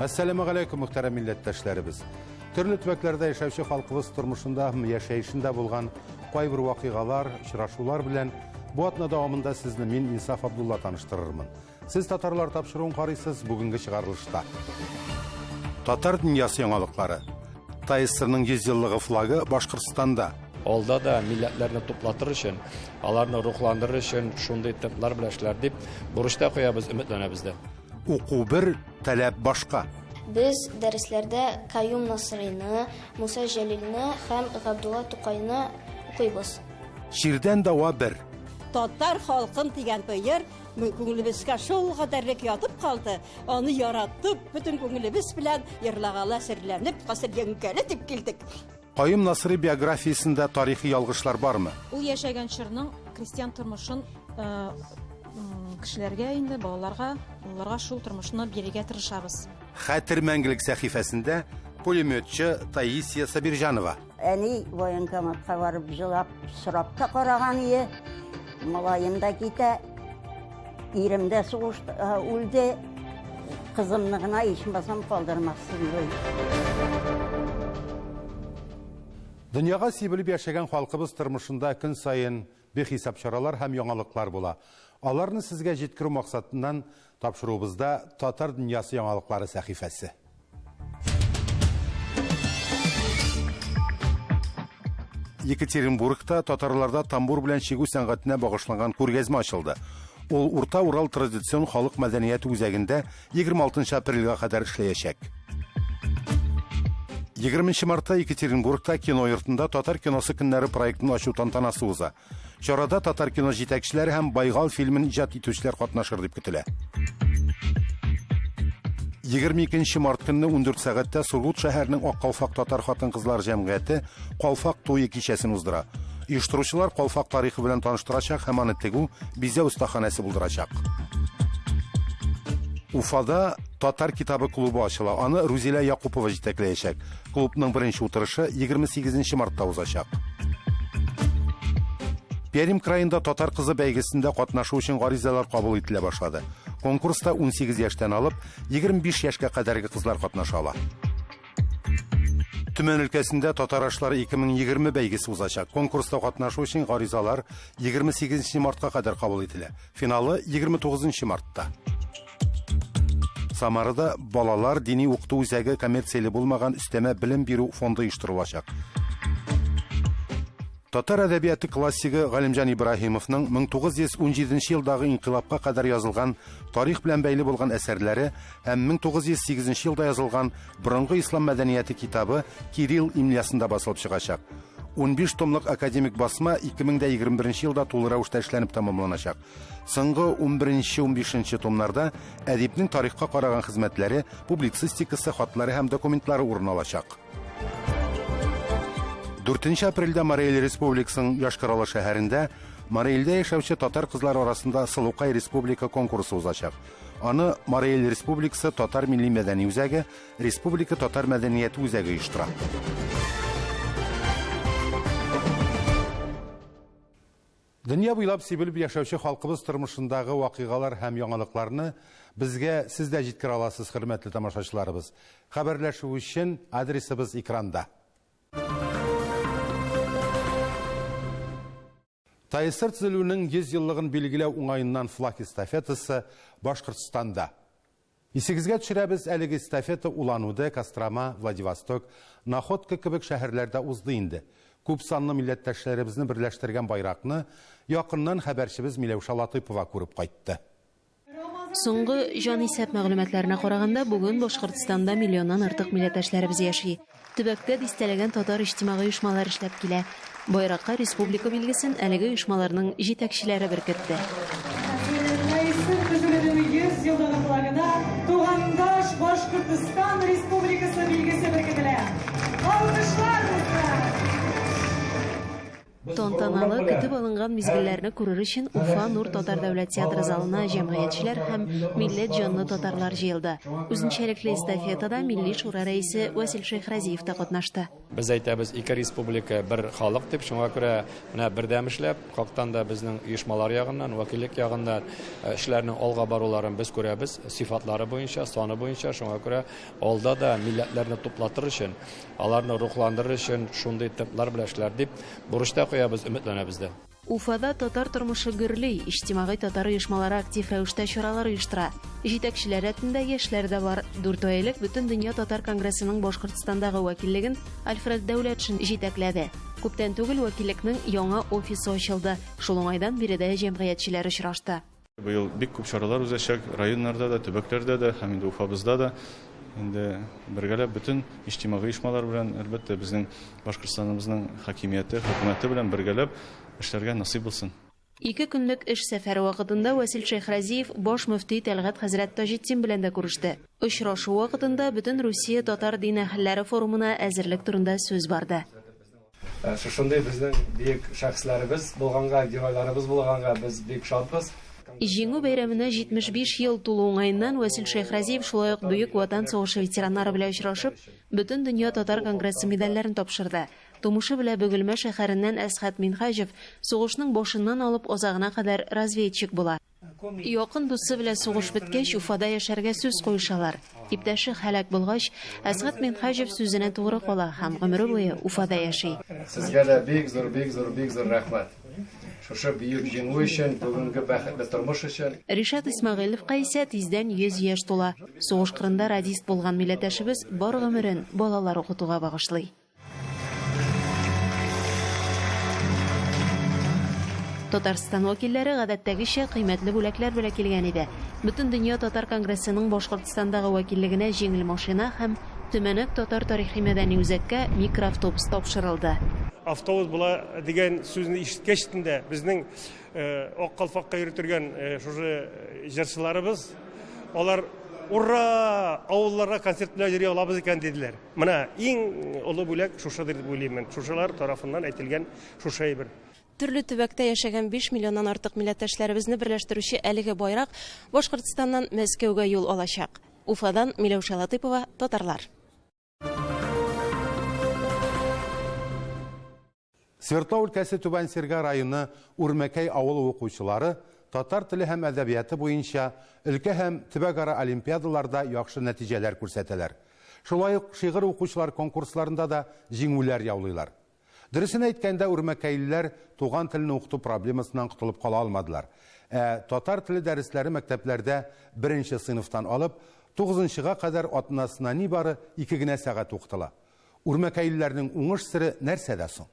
Әссәламегаләйкүм, мөхтәрәм милләттәшләребез. Төрле төбәкләрдә яшәүче халкыбыз тормышында һәм яшәешендә булган кайбер вакыйгалар, очрашулар белән бу атна дәвамында сезне мин Инсаф Абдулла таныштырырмын. Сез татарлар тапшыруын карыйсыз бүгенге чыгарылышта. Татар дөньясы яңалыклары. ТАССРның 100 еллыгы флагы Башкортстанда. Алда да милләтләрне туплатыр өчен, аларны рухландырыр өчен шундый темплар белән эшләр дип бурыч та куябыз, өметләнәбез дә. Уку бер, таләп башка. Без дәресләрдә Каюм Насыйрины, Муса Җәлилне һәм Габдулла Тукайны укыйбыз. Чирдән дәва бер. Татар халкым дигән быер күңелебезгә шул кадәрлек ятып калды. Аны яратып, бөтен күңелебез белән йырлагалы әзерләнеп, хәзер җиңгәле дип килдек. Каюм Насыйри биографиясендә тарихи ялгышлар бармы? Ул яшәгән чорның крестьян тормышын кешеләргә инде, балаларга, олыларга шул тормышны бирергә тырышабыз. Хәтер мәңгелек сәхифәсендә пулеметчы Таисия Сабирҗанова. Әни военкоматка барып җылап сорап та караган ие. Малаем да китә, ирем дә сугышта үлде. Кызымны гына ичмасам калдырмасын ди. Дөньяга сибелеп яшәгән халкыбыз тормышында көн саен бихисап чаралар һәм яңалыклар була. Аларны сезгә җиткерү максатыннан тапшыруыбызда Татар дөньясы яңалыклары сәхифәсе. Екатеринбургта татарларда тамбур белән чигү сәнгатенә багышланган күргәзмә ачылды. Ул Урта Урал традицион халык мәдәнияте үзәгендә 26 апрельгә кадәр эшләячәк. 20 мартта Екатеринбургта кино йортында Татар киносы көннәре проектын ачу тантанасы уза. Чарада татар кино җитәкчеләре һәм Байгал фильмын иҗат итүчеләр катнашыр дип көтелә. 22 март көнне 14 сәгатьтә Сургут шәһәренең Ак калфак татар хатын-кызлар җәмгыяте Калфак туе кичәсен уздыра. Оештыручылар калфак тарихы белән таныштырачак һәм аны тегү, бизәү остаханәсе булдырачак. Уфада Татар китабы клубы ачыла. Аны Рузилә Якупова җитәкләячәк. Клубның беренче утырышы 28 мартта узачак. Пермь краенда татар кызы бәйгесендә катнашу өчен гаризалар кабул ителә башлады. Конкурста 18 яшьтән алып 25 яшькә кадәрге кызлар катнаша ала. Төмән өлкәсендә татар ашлары 2020 бәйгесе узачак. Конкурста катнашу өчен гаризалар 28 мартка кадәр кабул ителә. Финалы 29 мартта. Самарада балалар дини укыту үзәге коммерцияле булмаган өстәмә белем бирү фонды оештырылачак. Татар әдәбияты классигы Галимҗан Ибраһимовның 1917 елдагы инкыйлабка кадәр язылган тарих белән бәйле булган әсәрләре һәм 1908 елда язылган Борынгы ислам мәдәнияте китабы Кирилл имлясында басылып чыгачак. 15 томлык академик басма 2021 елда тулы рәвештә эшләнеп тәмамланачак. Соңгы 11-15 томнарда әдипнең тарихка караган хезмәтләре, публицистикасы, хатлары һәм документлары урын алачак. 4 апрельдә Марий Эл Республикасының Йошкар-Ола шәһәрендә Марий Элдә яшәүче татар кызлары арасында Сылукай республика конкурсы узачак. Аны Марий Эл Республикасы Татар милли мәдәни үзәге, Республика татар мәдәнияте үзәге оештыра. Дөнья буйлап сибелеп яшәүче халкыбыз тормышындагы вакыйгалар һәм яңалыкларны безгә сез дә җиткерә аласыз, хөрмәтле тамашачыларыбыз. Хәбәрләшү өчен адресыбыз экранда. ТАССР төзелүенең 100 еллыгын билгеләү уңаеннан флаг эстафетасы Башкортстанда. Исегезгә төшерәбез, әлеге эстафета Улан-Удэ, Кострома, Владивосток, Находка кебек шәһәрләрдә узды инде. Күп санлы милләттәшләребезне берләштергән байракны якыннан хәбәрчебез Миләүшә Латыйпова күреп кайтты. Соңгы җанисәп мәгълүматларына караганда, бүген Башкортстанда миллионнан артык милләттәшләребез яши. Төбәктә дистәләгән татар иҗтимагый оешмалары эшләп килә. Байракка республика билгесен әлеге оешмаларның җитәкчеләре беркетте. ТАССР төзелүнең 100 еллыгы флагына тугандаш Башкортстан Республикасы билгесе беркетелә. Алкышлар, дуслар! Тантаналы көтеп алынган мизгелләрне күрер өчен Уфа Нур татар дәүләт театры залына җәмгыятьчеләр һәм милләт җанлы татарлар җыелды. Үзенчәлекле эстафетада Милли шура рәисе Вәсил Шәйхразиев та катнашты. Без әйтәбез, ике республика, бер халык дип, шуңа күрә менә бердәм эшләп, хактан да безнең оешмалар ягыннан, вәкиллек ягыннан эшләрнең алга баруларын без күрәбез, сыйфатлары буенча, саны буенча, шуңа күрә алда да милләтләрне туплатыр өчен, аларны рухландырыр өчен шундый темплар белән эшләр дип бурыч та куябыз, өметләнәбез дә. Уфада татар тормышы гөрли, иҗтимагый татар оешмалары актив рәвештә чаралар оештыра. Җитәкчеләр рәтендә яшьләр дә бар. Дүрт ай элек Бөтендөнья татар конгрессының Башкортстандагы вәкиллеген Альфред Дәүләтшин җитәкләде. Күптән түгел вәкиллекнең яңа офисы ачылды. Шул уңайдан биредә җәмгыятьчеләр очрашты. Быел бик күп чаралар узачак, районнарда да, төбәкләрдә дә һәм инде Уфабызда да. Инде бергәләп бөтен иҗтимагый оешмалар белән, әлбәттә, безнең Башкортстаныбызның хакимияте, хөкүмәте белән бергәләп эшләргә насыйп булсын. Ике көнлек эш сәфәре вакытында Вәсил Шәйхразиев баш мөфти Тәлгать хәзрәт Таҗетдин белән дә күреште. Очрашу вакытында Бөтен Русия татар дин әһелләре форумына әзерлек турында сүз барды. Шушындый безнең бөек шәхесләребез булганга, геройларыбыз булганга без бик шатбыз. Җиңү бәйрәменә 75 ел тулу уңаеннан Вәсил Шәйхразиев шулай ук Бөек Ватан сугышы ветераннары белән очрашып, Бөтендөнья татар конгрессы медальләрен тапшырды. Тумышы белән Бөгелмә шәһәреннән Әсхәт Минһаҗев сугышның башыннан алып азагына кадәр разведчик була. Якын дусы белән сугыш беткәч, Уфада яшәргә сүз куешалар. Иптәше һәлак булгач, Әсхәт Минһаҗев сүзенә тугры кала һәм гомере буе Уфада яши. Сезгә дә бик зур, бик зур, бик зур рәхмәт. Шушы бөек җиңү өчен, бүгенге бәхетле тормыш өчен. Ришат Исмәгыйлевка исә тиздән 100 яшь тула. Сугыш кырында радист булган милләттәшебез бар гомерен балалар укытуга багышлый. Татарстан вәкилләре гадәттәгечә кыйммәтле бүләкләр белән килгән иде. Бөтендөнья татар конгрессының Башкортстандагы вәкиллегенә җиңел машина һәм Төмәнәк татар тарихи-мәдәни үзәккә микроавтобус тапшырылды. Автобус була дигән сүзне ишеткәч тә безнең Ак калфакка йөри торган шушы җырчыларыбыз, алар ура, авылларга концерт белән йөри алабыз икән диделәр. Менә иң олы бүләк шушыдыр дип уйлыйм мин. Шушылар тарафыннан әйтелгән шушы әйбер. Төрле төбәктә яшәгән 5 миллионнан артык милләттәшләребезне берләштерүче әлеге байрак Башкортстаннан Мәскәүгә юл алачак. Уфадан Миләүшә Латыйпова, Татарлар. Свердлов өлкәсе Түбән Серга районы Үрмәкәй авылы укучылары татар теле һәм әдәбияты буенча өлкә һәм төбәкара олимпиадаларда яхшы нәтиҗәләр күрсәтәләр. Шулай ук шигырь укучылар конкурсларында да җиңүләр яулыйлар. Дөресен әйткәндә, үрмәкәйлеләр туган телне укыту проблемасыннан котылып кала алмадылар. Ә татар теле дәресләре мәктәпләрдә беренче сыйныфтан алып, тугызынчыга кадәр атнасына нибары ике генә сәгать укытыла. Үрмәкәйлеләрнең уңыш сере нәрсәдә соң?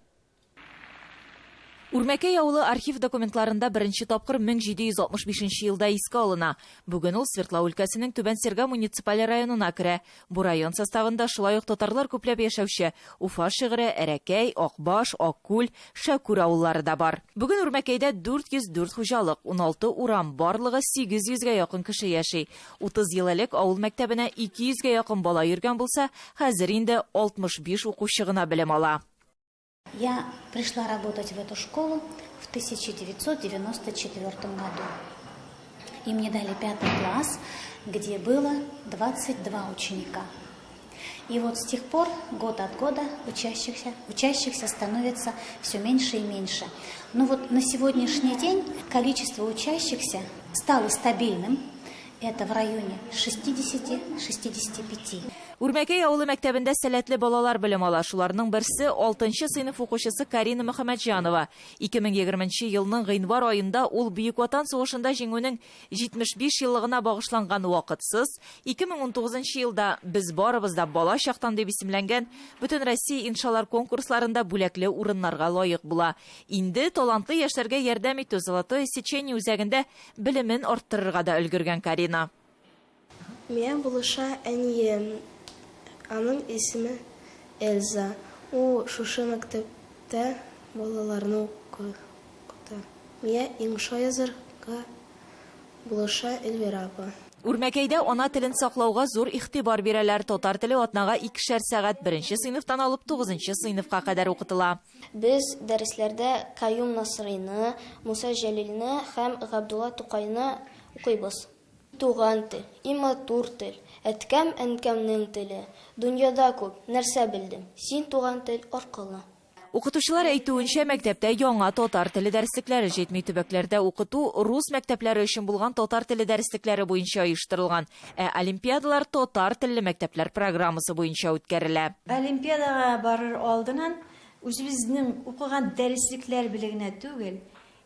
Үрмәкәй авылы архив документларында беренче тапкыр 1765 елда искә алына. Бүген ул Свердлау өлкәсенең Түбән Серга муниципаль районына керә. Бу район составында шулай ук татарлар күпләп яшәүче Уфа Шигыре, Әрәкәй, Акбаш, Аккүл, Шәкүр авыллары да бар. Бүген Үрмәкәйдә 404 хуҗалык, 16 урам, барлыгы 800 гә якын кеше яши. 30 ел элек авыл мәктәбенә 200 гә якын бала йөргән булса, хәзер инде 65 укучы гына белем ала. Я пришла работать в эту школу в 1994 году. И мне дали 5 класс, где было 22 ученика. И вот с тех пор, год от года, учащихся становится все меньше и меньше. Но вот на сегодняшний день количество учащихся стало стабильным. Это в районе 60-65. Үрмәкәй авылы мәктәбендә сәләтле балалар белем ала. Шуларның берсе 6 сыйныф укучысы Карина Мөхәммәтҗанова. 2020 елның гыйнвар аенда ул Бөек Ватан сугышында җиңүнең 75 еллыгына багышланган вакытсыз 2019 елда Без барыбыз да бала чактан дип исемләнгән Бөтен Россия иншалар конкурсларында бүләкле урыннарга лаек була. Инде талантлы яшьләргә ярдәм итү Золотое сечение үзәгендә белемен арттырырга да өлгергән Карина. Миңа булыша әнием. Аның исеме Эльза. Ул шушы мәктәптә балаларны укыта. Миңа инша язарга булыша Эльвира апа. Үрмәкәйдә ана телен саклауга зур игътибар бирәләр. Татар теле атнага икешәр сәгать беренче сыйныфтан алып тугызынчы сыйныфка кадәр укытыла. Без дәресләрдә Каюм Насыйрины, Муса Җәлилне һәм Габдулла Тукайны укыйбыз. Туган тел, и матур тел, әткәм, әнкәмнең теле. Дөньяда күп нәрсә белдем, син туган тел аркылы. Укытучылар әйтүенчә, мәктәптә яңа татар теле дәреслекләре җитми. Төбәкләрдә укыту рус мәктәпләре өчен булган татар теле дәреслекләре буенча оештырылган. Ә олимпиадалар татар телле мәктәпләр программасы буенча үткәрелә. Олимпиадага барыр алдыннан үзебезнең укыган дәреслекләр белән генә түгел,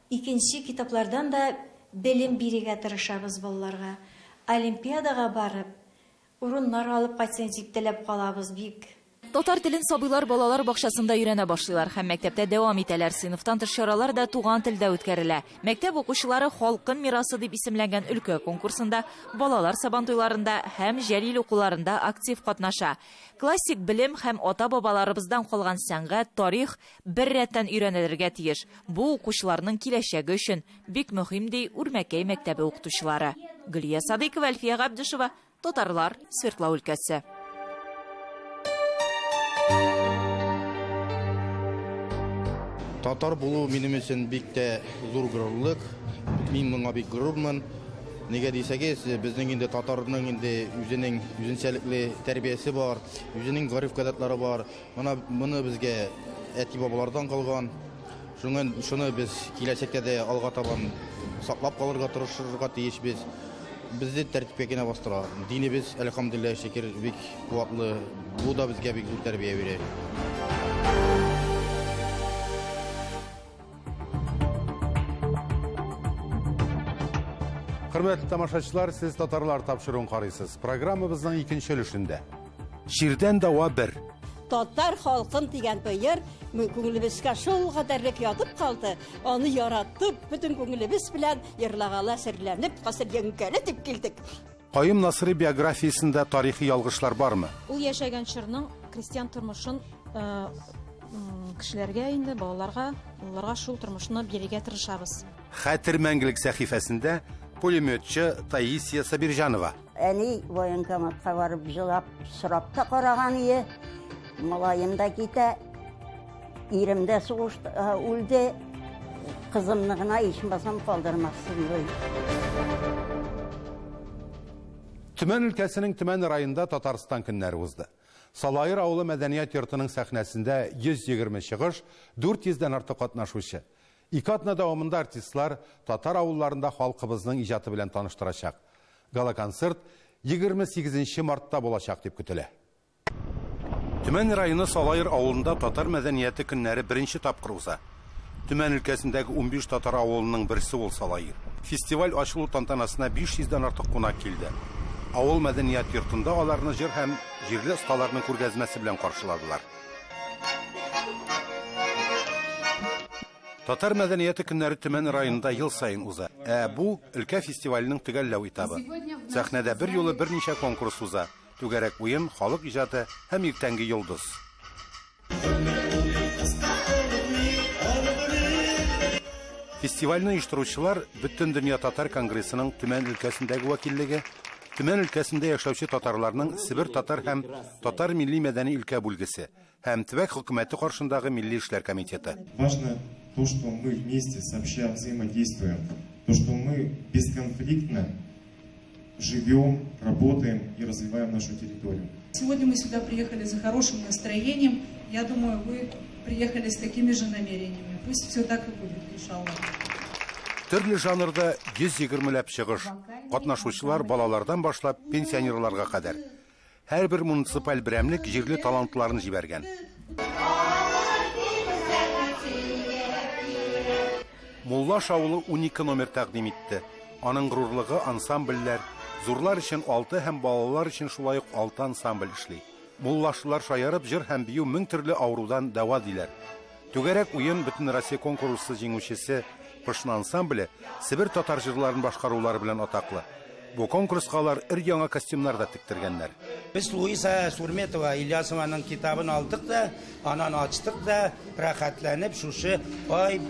икенче китаплардан да белем бирергә тырышабыз балаларга. Олимпиадага барып, урыннар алып кайтсын дип теләп калабыз бик. Татар телен сабыйлар балалар бакчасында өйрәнә башлыйлар һәм мәктәптә дәвам итәләр. Сыйныфтан тыш чаралар да туган телдә үткәрелә. Мәктәп укучылары Халкым мирасы дип исемләнгән өлкә конкурсында, балалар сабантуйларында һәм Җәлил укуларында актив катнаша. Классик белем һәм ата-бабаларыбыздан калган сәнгать, тарих бер рәттән өйрәнелергә тиеш. Бу укучыларның киләчәге өчен бик мөһим, ди Үрмәкәй мәктәбе укытучылары. Гөлия Садыйкова, Әлфия Габдышева, Татарлар, Свердлау өлкәсе. Татар булу минем өчен бик тә зур горурлык. Мин моңа бик горурмын. Нигә дисәгез, безнең инде татарның инде үзенең үзенчәлекле тәрбиясе бар, үзенең гореф-гадәтләре бар. Моны, моны безгә әти-бабалардан калган. Шуны, шуны без киләчәктә дә алга табан саклап калырга тырышырга тиешбез. Безне тәртипкә генә бастыра. Динебез, әлхәмдүлилләһ, шөкер, бик куатлы. Бу да безгә бик зур тәрбия бирә. Хөрмәтле тамашачылар, сез Татарлар тапшыруын карыйсыз. Программабызның икенче өлешендә. Чирдән дәва бер. Татар халкым дигән быер күңелебезгә шул кадәрлек ятып калды. Аны яратып, бөтен күңелебез белән йырлагалы әсәрләнеп, хәзер еңгәле дип килдек. Каюм Насыйри биографиясендә тарихи ялгышлар бармы? Ул яшәгән чорның крестьян тормышын кешеләргә инде, балаларга, олыларга шул тормышны бирергә тырышабыз. Хәтер мәңгелек сәхифәсендә пулеметчы Таисия Сабирҗанова. Әни военкоматка барып җылап сорап та караган ие. Малаем да китә, ирем дә сугышта үлде. Кызымны гына ичмасам калдырмассың ди. Төмән өлкәсенең Төмән районында Татарстан көннәре узды. Салаир авылы мәдәният йортының сәхнәсендә 120 чыгыш, 400 дән артык катнашучы. Ике атна дәвамында артистлар татар авылларында халкыбызның иҗаты белән таныштырачак. Гала-концерт 28 мартта булачак дип көтелә. Төмән районы Салаир авылында татар мәдәнияте көннәре беренче тапкыр уза. Төмән өлкәсендәге 15 татар авылының берсе ул Салаир. Фестиваль ачылу тантанасына 500 дән артык кунак килде. Авыл мәдәният йортында аларны җыр һәм җирле осталарның күргәзмәсе белән каршыладылар. Татар мәдәнияте көннәре Төмән районында ел саен уза. Ә бу өлкә фестиваленең төгәлләү этабы. Сәхнәдә бер юлы берничә конкурс уза. Түгәрәк уен, халык иҗаты һәм иртәнге йолдыз. Фестивальне оештыручылар Бөтендөнья татар конгрессының Төмән өлкәсендәге вәкиллеге, Төмән өлкәсендә яшәүче татарларның Себер татар һәм татар милли мәдәни өлкә бүлгесе һәм төбәк хөкүмәте каршындагы милли эшләр комитеты. Важно то, что мы вместе сообща взаимодействуем, то, что мы бесконфликтно живем, работаем и развиваем нашу территорию. Сегодня мы сюда приехали за хорошим настроением. Я думаю, вы приехали с такими же намерениями. Пусть все так и будет, иншаллах. Төрле жанрда 120 ләп чыгыш. Катнашучылар балалардан башлап пенсионерларга кадәр. Һәрбер муниципаль берәмлек җирле талантларын җибәргән. Муллаш авылы 12 номер тәкъдим итте. Аның горурлыгы ансамбльләр, зурлар өчен 6 һәм балалар өчен шулай ук 6 ансамбль эшли. Муллашлылар шаярып җыр һәм бию мең төрле авырудан дәва диләр. Түгәрәк уен Бөтенроссия конкурсы җиңүчесе Пышна ансамбле Себер татар җырларын башкарулары белән атаклы. Бу конкурска алар өр-яңа костюмнар да тектергәннәр. Без Луиза Сурметова Ильясованың китабын алдык та, анан ачтык та, рәхәтләнеп шушы ай,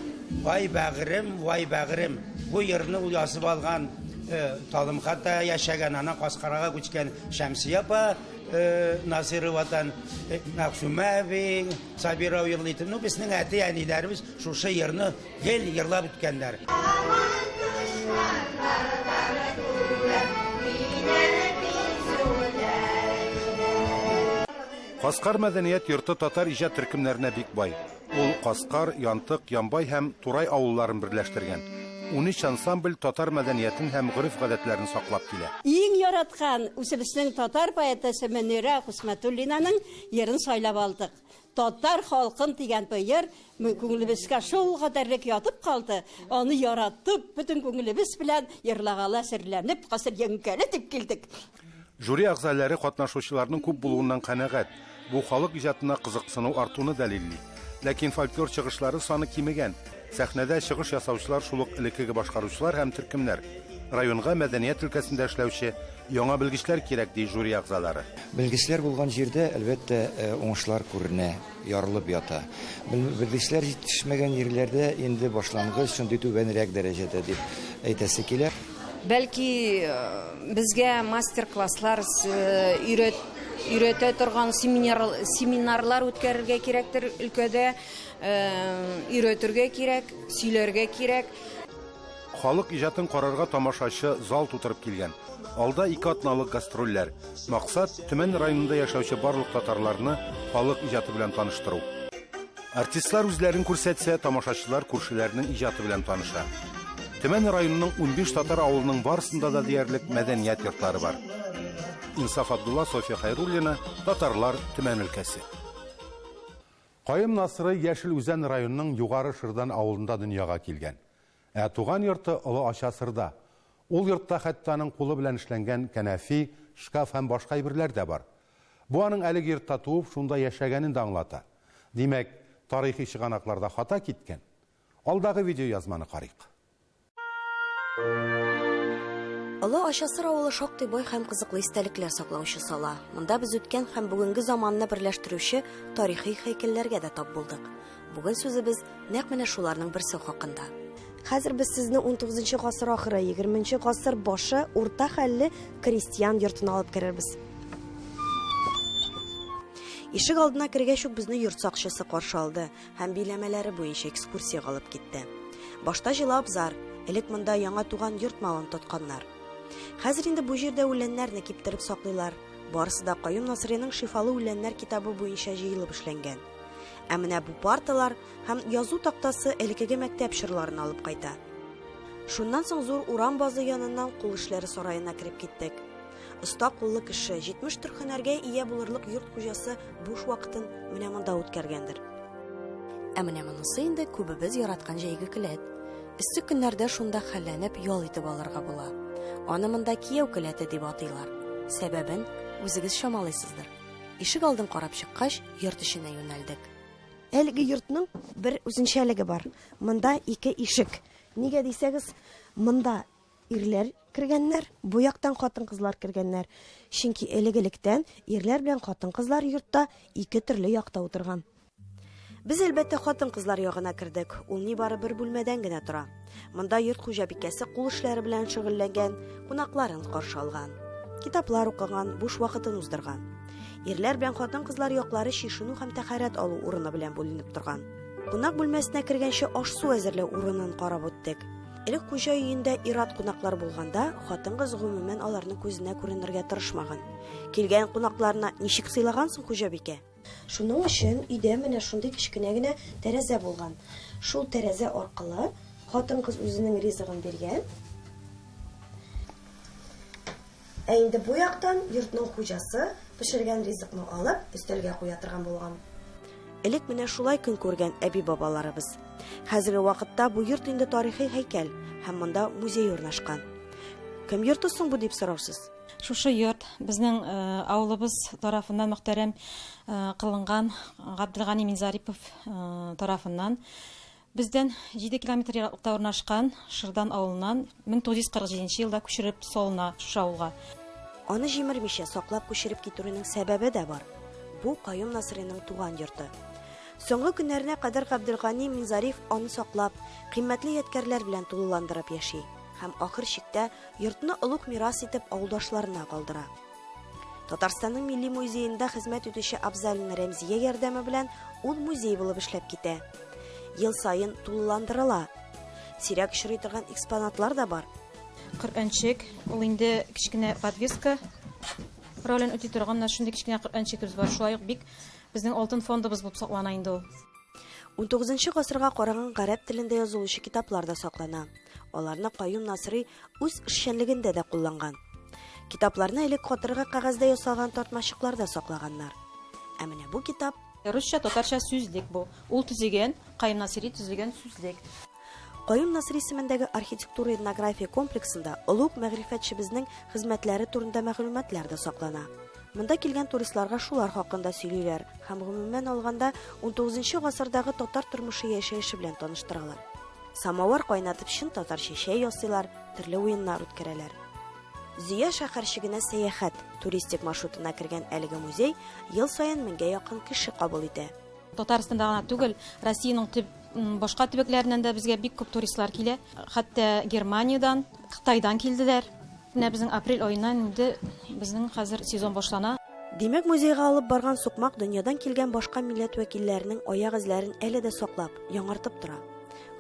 ай бәгырем, вай бәгырем. Бу йырны ул язып алган. Талымхата яшәгән, аннан Каскарага күчкән Шәмсия апа Насыровадан, Мәгъсүмә әби Сабирова йырлый иде. Ну, безнең әти-әниләребез шушы йырны гел йырлап үткәннәр. Каскар мәдәният йорты татар иҗат төркемнәренә бик бай. Ул Каскар, Янтык, Ямбай һәм Турай авылларын берләштергән. 13 ансамбль татар мәдәниятен һәм гореф-гадәтләрен саклап килә. Иң яраткан үзебезнең татар поэтасы Мөнирә Хөсмәтуллинаның йырын сайлап алдык. Татар халкым дигән бу йыр күңелебезгә шул кадәрлек ятып калды. Аны яратып, бөтен күңелебез белән йырлагалы әзерләнеп, хәзер җиңгәле дип килдек. Жюри әгъзалары катнашучыларның күп булуыннан канәгать. Бу халык иҗатына кызыксыну артуны дәлилли. Ләкин фольклор чыгышлары саны кимегән. Сәхнәдә чыгыш ясаучылар шул ук элеккеге башкаручылар һәм төркемнәр. Районга мәдәният өлкәсендә эшләүче яңа белгечләр кирәк, ди жюри әгъзалары. Белгечләр булган җирдә, әлбәттә, уңышлар күренә, ярылып ята. Белгечләр җитешмәгән җирләрдә инде башлангыч шундый түбәнрәк дәрәҗәдә дип әйтәсе килә. Бәлки, безгә мастер-класслар өйрәтә торган семинарлар үткәрергә кирәктер өлкәдә, өйрәтергә кирәк, сөйләргә кирәк. Халык иҗатын карарга тамашачы зал тутырып килгән. Алда ике атналык гастрольләр. Максат, Төмән районында яшәүче барлык татарларны халык иҗаты белән таныштыру. Артистлар үзләрен күрсәтсә, тамашачылар күршеләренең иҗаты белән таныша. Төмән районының 15 татар авылының барысында да диярлек мәдәният йортлары бар. Инсаф Абдулла, Софья Хайруллина, Татарлар, Төмән өлкәсе. Каюм Насырый Яшел Үзән районының Югары Шырдан авылында дөньяга килгән. Ә туган йорты Олы Ачасырда. Ул йортта хәтта аның кулы белән эшләнгән кәнәфи, шкаф һәм башка әйберләр дә бар. Бу аның әлеге йортта туып, шунда яшәгәнен дә аңлата. Димәк, тарихи чыганакларда хата киткән. Алдагы видеоязманы карыйк. Олы Ачасыр авылы шактый бай һәм кызыклы истәлекләр саклаучы сала. Монда без үткән һәм бүгенге заманны берләштерүче тарихи һәйкәлләргә дә тап булдык. Бүген сүзебез нәкъ менә шуларның берсе хакында. Хәзер без сезне 19 гасыр ахыры, 20 гасыр башы урта хәлле крестьян йортына алып керербез. Ишек алдына кергәч үк безне йорт сакчысы каршы алды һәм биләмәләре буенча экскурсиягә алып китте. Башта җылы абзар, элек монда яңа туган йорт малын тотканнар. Хәзер инде бу җирдә үләннәрне киптереп саклыйлар. Барысы да Каюм Насыйриның Шифалы үләннәр китабы буенча җыелып эшләнгән. Ә менә бу парталар һәм язу тактасы элеккеге мәктәп чорларына алып кайта. Шуннан соң зур урам базы яныннан кул эшләре сараена кереп киттек. Оста куллы кеше, 70 төр һөнәргә ия булырлык йорт хуҗасы буш вакытын менә монда үткәргәндер. Ә менә монысы инде күбебез яраткан җәйге келәт. Эссе көннәрдә шунда хәлләнеп ял итеп алырга була. Аны монда кияү келәте дип атыйлар. Сәбәбен үзегез чамалыйсыздыр. Ишек алдын карап чыккач, йорт эченә юнәлдек. Әлеге йортның бер үзенчәлеге бар. Монда ике ишек. Нигә дисәгез, монда ирләр кергәннәр, бу яктан хатын-кызлар кергәннәр. Чөнки элек-электән ирләр белән хатын-кызлар йортта ике төрле якта утырган. Без, әлбәттә, хатын-кызлар ягына кердек. Ул нибары бер бүлмәдән генә тора. Монда йорт хуҗабикәсе кул эшләре белән шөгыльләнгән, кунакларын каршы алган. Китаплар укыган, буш вакытын уздырган. Ирләр белән хатын-кызлар яклары чишенү һәм тәһарәт алу урыны белән бүленеп торган. Кунак бүлмәсенә кергәнче аш-су әзерләү урынын карап үттек. Элек хуҗа өендә ир-ат кунаклар булганда, хатын-кыз гомумән аларның күзенә күренергә тырышмаган. Килгән кунакларны ничек сыйлаган соң хуҗабикә? Шуның өчен өйдә менә шундый кечкенә генә тәрәзә булган. Шул тәрәзә аркылы хатын-кыз үзенең ризыгын биргән. Ә инде бу яктан йортның хуҗасы пешергән ризыкны алып, өстәлгә куя торган булган. Элек менә шулай көн күргән әби-бабаларыбыз. Хәзерге вакытта бу йорт инде тарихи һәйкәл һәм монда музей урнашкан. Кем йорты соң бу дип сораусыз? Шушы йорт безнең авылыбыз тарафыннан мөхтәрәм кылынган Габделгани Минзарипов тарафыннан. Бездән 7 километр ераклыкта урнашкан Шырдан авылыннан 1947 елда күчереп салына шушы авылга. Аны җимермичә, саклап күчереп китерүнең сәбәбе дә бар. Бу Каюм Насыйриның туган йорты. Соңгы көннәренә кадәр Габделгани Минзариф аны саклап, кыйммәтле ядкәрләр белән тулыландырып яши. һәм ахыр чиктә йортны олуг мирас итеп авылдашларына калдыра. Татарстанның Милли музеенда хезмәт итүче Абзалина Рәмзия ярдәме белән ул музей булып эшләп китә. Ел саен тулыландырыла. Сирәк очрый торган экспонатлар да бар. Коръәнчек, ул инде кечкенә подвеска ролен үти торган менә шундый кечкенә Коръәнчегебез бар. Шулай ук бик безнең алтын фондыбыз булып саклана инде ул. Унтугызынчы гасырга караган гарәп телендә язылучы китаплар да саклана. Аларны Каюм Насыйри үз эшчәнлегендә дә кулланган. Китапларны элек катыргы кәгазьдә ясалган тартмачыкларда саклаганнар. Ә менә бу китап. Русча, татарча сүзлек бу. Ул төзегән, Каюм Насыйри төзегән сүзлек. Каюм Насыйри исемендәге архитектура-этнография комплексында олуг мәгърифәтчебезнең хезмәтләре турында мәгълүматлар да саклана. Монда килгән туристларга шулар хакында сөйлиләр һәм, гомумән алганда, унтугызынчы гасырдагы татар тормышы яшәеше белән таныштыралар. Самовар кайнатып чын татарча чәй ясыйлар, төрле уеннар үткәрәләр. Зөя шәһәрчегенә сәяхәт туристик маршрутына кергән әлеге музей ел саен меңгә якын кеше кабул итә. Татарстанда гына түгел, Россиянең төп башка төбәкләреннән дә безгә бик күп туристлар килә. Хәтта Германиядән, Кытайдан килделәр. Менә безнең апрель аеннан инде безнең хәзер сезон башлана. Димәк, музейга алып барган сукмак дөньядан килгән башка милләт вәкилләренең аяк эзләрен әле дә саклап, яңартып тора.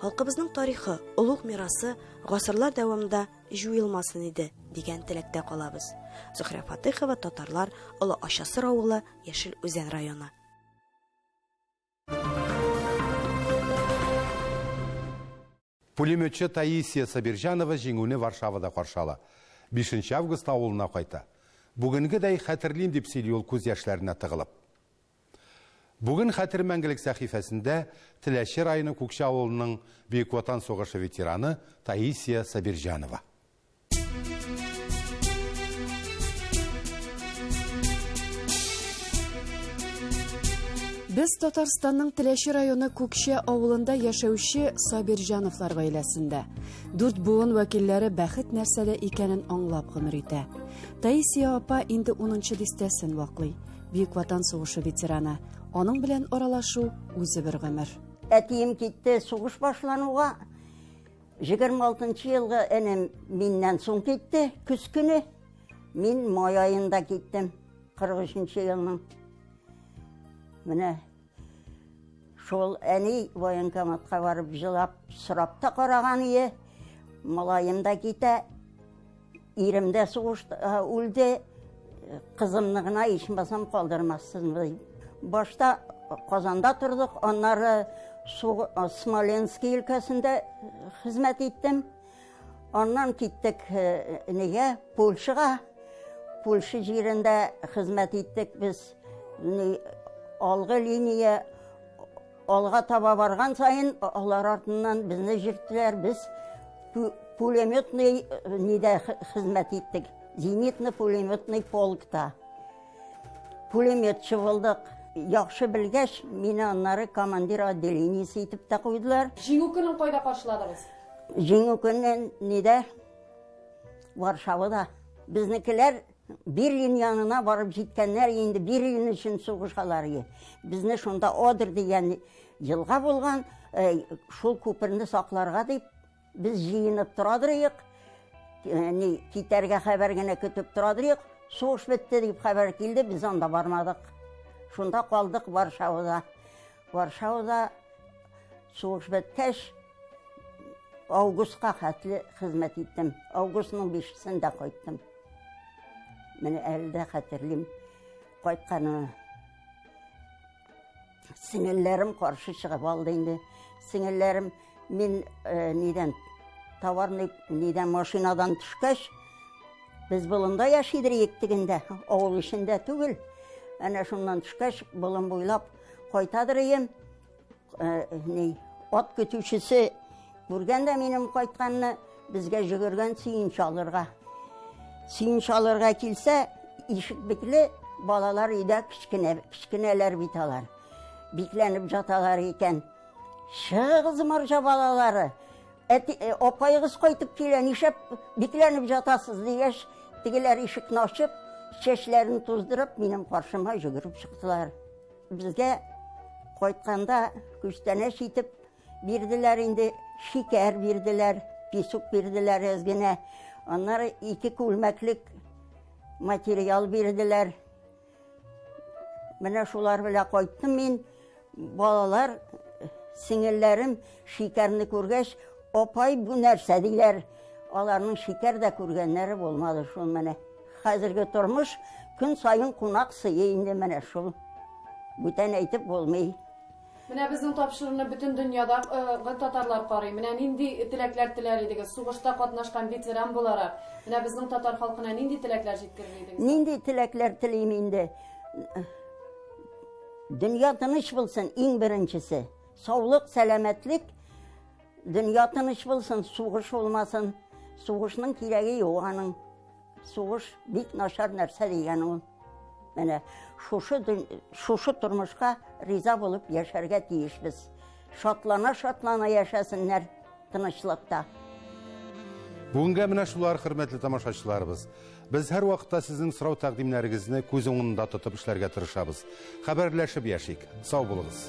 Халкыбызның тарихы, олуг мирасы гасырлар дәвамында җуелмасын иде, дигән теләктә калабыз. Зөһрә Фатыйхова, Татарлар, Олы Ачасыр авылы, Яшел Үзән районы. Пулеметчы Таисия Сабирҗанова җиңүне Варшавада каршы ала. Бишенче августта авылына кайта. Бүгенгедәй хәтерлим, дип сөйли ул күз яшьләренә тыгылып. Бүген Хәтер мәңгелек сәхифәсендә Теләче районы Күкчә авылының Бөек Ватан сугышы ветераны Таисия Сабирҗанова. Без Татарстанның Теләче районы Күкчә авылында яшәүче Сабирҗановлар гаиләсендә. Дүрт буын вәкилләре бәхет нәрсәдә икәнен аңлап гомер итә. Таисия апа инде 10 дистәсен ваклый. Бөек Ватан сугышы ветераны. Аның белән аралашу үзе бер гомер. Әтием китте сугыш башлануга. 26 нчы елгы энем миннән соң китте, көз көне. Мин май аенда киттем, 43 нче елның. Менә шул әни военкоматка барып җылап сорап та караган ие. Малаем да китә, Ирем дә сугышта үлде, кызымны гына ичмасам калдырмассызмы дип. Башта Казанда тордык, аннары Смоленский өлкәсендә хезмәт иттем. Аннан киттек нигә? Польшага. Польша җирендә хезмәт иттек без. Алгы линия Алга таба барган саен алар артыннан безне җөрттеләр. Без пулеметный э, нидә хезмәт иттек. Зенитно-пулеметный полкта. Пулеметчы булдык. Яхшы белгәч, мине аннары командир отделениесе итеп тә куйдылар. Җиңү көнен кайда каршыладыгыз? Җиңү көнен нидә? Варшавада. Безнекеләр Берлин янына барып җиткәннәр инде, Берлин өчен сугышалар. Безне шунда Одер дигән елга булган, э, шул күперне сакларга дип без җыенып торадырыек. Э, ни китәргә хәбәр генә көтеп торадырыек. Сугыш бетте дип хәбәр килде, без анда бармадык. Шунда калдык Варшавада. Варшавада сугыш беткәч, августка хәтле хезмәт иттем. Августның бишесендә кайттым. Менә әле дә хәтерлим кайтканымны. Сеңелләрем каршы чыгып алды инде. Сеңелләрем мин э, нидән товарный нидән машинадан төшкәч, без болында яшидер идек тегендә, авыл эчендә түгел. Әнә шуннан төшкәч, болын буйлап кайтадыр идем. Э, ни, ат көтүчесе күргән дә минем кайтканны, безгә җөгергән сөенче алырга. Сөенче алырга килсә, ишек бикле, балалар өйдә кечкенә, кечкенәләр бит алар. Бикләнеп жаталар икән. Чыгыгыз марҗа балалары. Әти, э, апаегыз кайтып килә, нишләп бикләнеп жатасыз дигәч, тегеләр ишекне ачып, чәчләрен туздырып, минем каршыма йөгереп чыктылар. Безгә кайтканда күчтәнәч итеп бирделәр инде, шикәр бирделәр. Песок бирделәр әз генә. Аннары ике күлмәклек материал бирделәр. Менә шулар белән кайттым мин. Балалар, сеңелләрем шикәрне күргәч, апай, бу нәрсә диләр. Аларның шикәр дә күргәннәре булмады шул менә. Хәзерге тормыш көн саен кунак сые инде менә шул. Бүтән әйтеп булмый. Менә безнең тапшыруны бөтен дөньядагы татарлар карый. Менә нинди теләкләр теләр идегез? Сугышта катнашкан ветеран буларак, менә безнең татар халкына нинди теләкләр җиткерер идегез? Нинди теләкләр телим инде? Дөнья тыныч булсын, иң беренчесе. Саулык, сәламәтлек. Дөнья тыныч булсын, сугыш булмасын. Сугышның кирәге юк аның. Сугыш бик начар нәрсә дигән ул. Менә шушы шушы тормышка риза булып яшәргә тиешбез. Шатлана-шатлана яшәсеннәр тынычлыкта. Бүгенгә менә шулар, хөрмәтле тамашачыларыбыз. Без һәрвакытта сезнең сорау тәкъдимнәрегезне күз уңында тотып эшләргә тырышабыз. Хәбәрләшеп яшик. Сау булыгыз.